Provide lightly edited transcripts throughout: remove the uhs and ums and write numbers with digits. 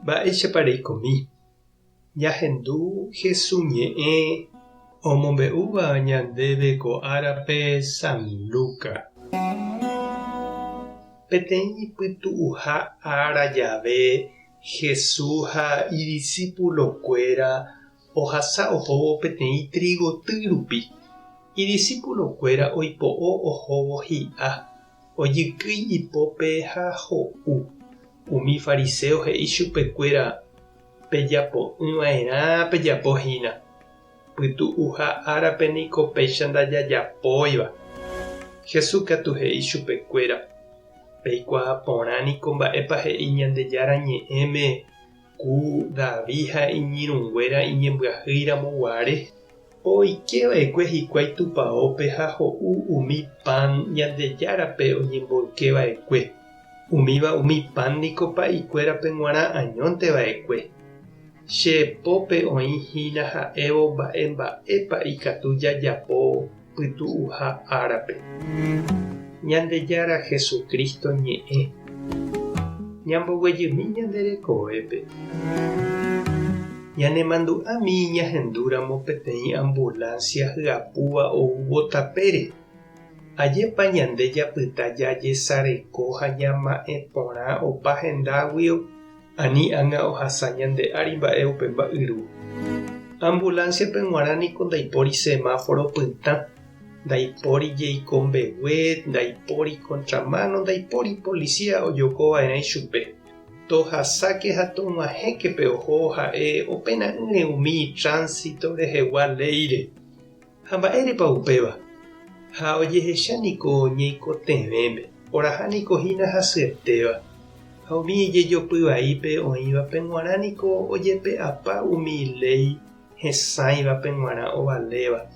Mba'éichapa reikomi? Ñahendu Hesu ñe'ẽ omombe'úva ñandéve ko árape San Luca. Peteĩ pytu'uha ára jave Hesu ha idisípulokuéra ohasa ohóvo peteĩ trigoty rupi. Idisípulokuéra oipo'o ohóvo hi'a. Ojykýi ipópe ha ho'u. Umi fariséo he'i chupekuéra, Pejapo'ỹ va'erã pejapo hína. Pytu'uha árape niko péicha ndajajapóiva. Jesús katu he'i chupekuéra, Peikuaa porã niko mba'épa he'i Ñandejára Ñe'ẽme ku David ha iñirũnguéra iñembyahýi ramo guare. Oike va'ekue hikuái tupaópe ha ho'u umi pan Ñandejárape oñemboyke va'ekue. Umíva umi pan niko pa'ikuérape g̃uarã añónte va'ekue. Che pópe oĩ hína ha'évo mba'e mba'épa ikatu jajapo pytu'uha árape. Ñandejára Jesucristo ñe'ẽ. Ñamboguejymi ñande rekovépe. Ñanemandu'ami ñahendúramo peteĩ ambulancia hyapúva oúvo tapére. Ajépa ñande japyta jajesareko ha ñama'ẽ porã opa hendáguio ani ág̃a ohasa ñande ári mba'e upe mba'yru. Ambulancia-pe g̃uarã niko ndaipóri semáforo pytã, ndaipóri jeiko mbegue, ndaipóri contramano, ndaipóri policía ojokova'erã ichupe. Tohasáke ha tog̃uahẽke pe oho ha'e opena'ỹre umi tránsito rehegua léire. Ha mba'érepa upéva? Ha ojehecha niko ñeikotevẽme, oraha niko hína hasyetéva. Ha umi jejopy vaípe oĩvape g̃uarã niko ojepe'apa umi léi hesãivape g̃uarã ovaléva,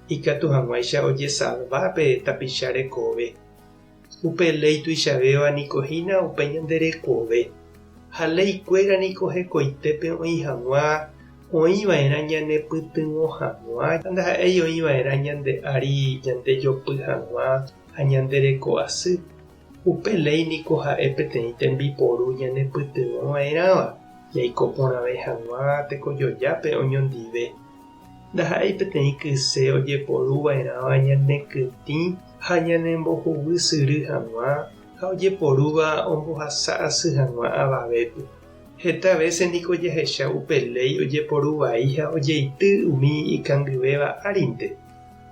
ikatu hag̃uáicha ojesalva pe tapicha rekove. Upe léi tuichavéva niko hína upe ñande rekove, ha léi kuéra niko hekoitépe oĩ hag̃ua oĩ va'erã ñane pytyvõ hag̃ua, ha ndaha'éi oĩ va'erã ñande ári ñande jopy hag̃ua ha ñande reko asy. Upe léi niko ha'e peteĩ tembiporu ñane pytyvõ va'erãva jaiko porãve hag̃ua tekojojápe oñondive. Ndaha'éi peteĩ kyse ojeporu va'erãva ñanekytĩ ha ñanembohuguy syry hag̃ua ha ojeporúva ombohasa asy hag̃ua avavépe. Heta vése niko jahecha upe léi ojeporu vai ha ojeity umi ikangyvéva árinte.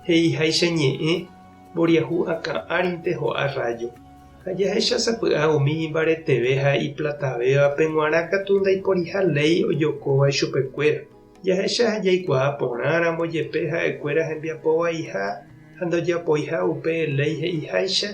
He'iháicha ñe'ẽ, mboriahu akã árinte ho'a rrájo. Ha jahecha sapy'a umi imbareteve ha iplatavévape g̃uarã katu ndaiporiha léi ojokóva ichupekuéra. Jahecha ha jaikuaa porãramo jepe ha'ekuéra hembiapo vaiha ha ndojapoiha upe léi he'iháicha,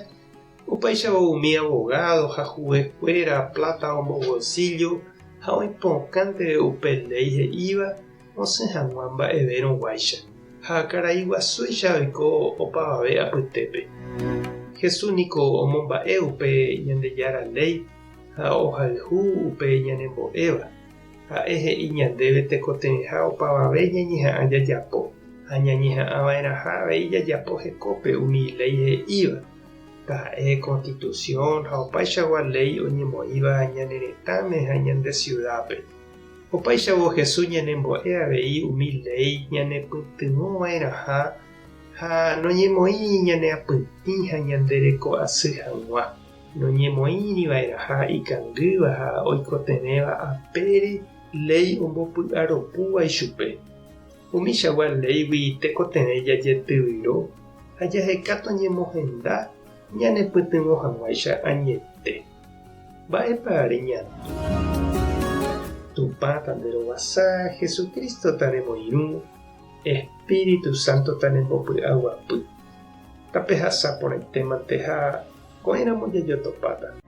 opáichavo umi avogádo ha huekuéra pláta ombovolsíllo ha oipokãnte upe léi he'íva osẽ hag̃ua mba'evérõguáicha. Ha karai guasúicha oiko opavave apytépe. Jesús niko omomba'e upe Ñandejára léi ha ohayhu upe ñanembo'éva. Ha'e he'i ñandéve tekotevẽha opavave ñañeha'ã jajapo, ha ñañeha'ãva'erãha avei jajapo hekópe umi léi he'íva, taha'e Constitución ha opaichagua léi oñemoĩva ñane retãme ha ñande ciudad-pe. Opáichavo Jesús ñanembo'e avei umi léi ñanepytyvõva'erãha ha noñemoĩri ñaneapytĩ ha ñandereko'asy hag̃ua. Noñemoĩri va'erãha ikangýva ha oikotevẽva apére léi ombopy'aropúva ichupe. Umichagua léigui tekotevẽ jajetyvyro ha jaheka toñemohenda ñanepytyvõ hag̃uáicha añete. Mba'épa reñandu? Tupã tanderovasa, Jesucristo tanemoirũ, Espíritu Santo tanembopy'aguapy. Tapehasa porãitémante ha Ko'ẽramo jajotopáta.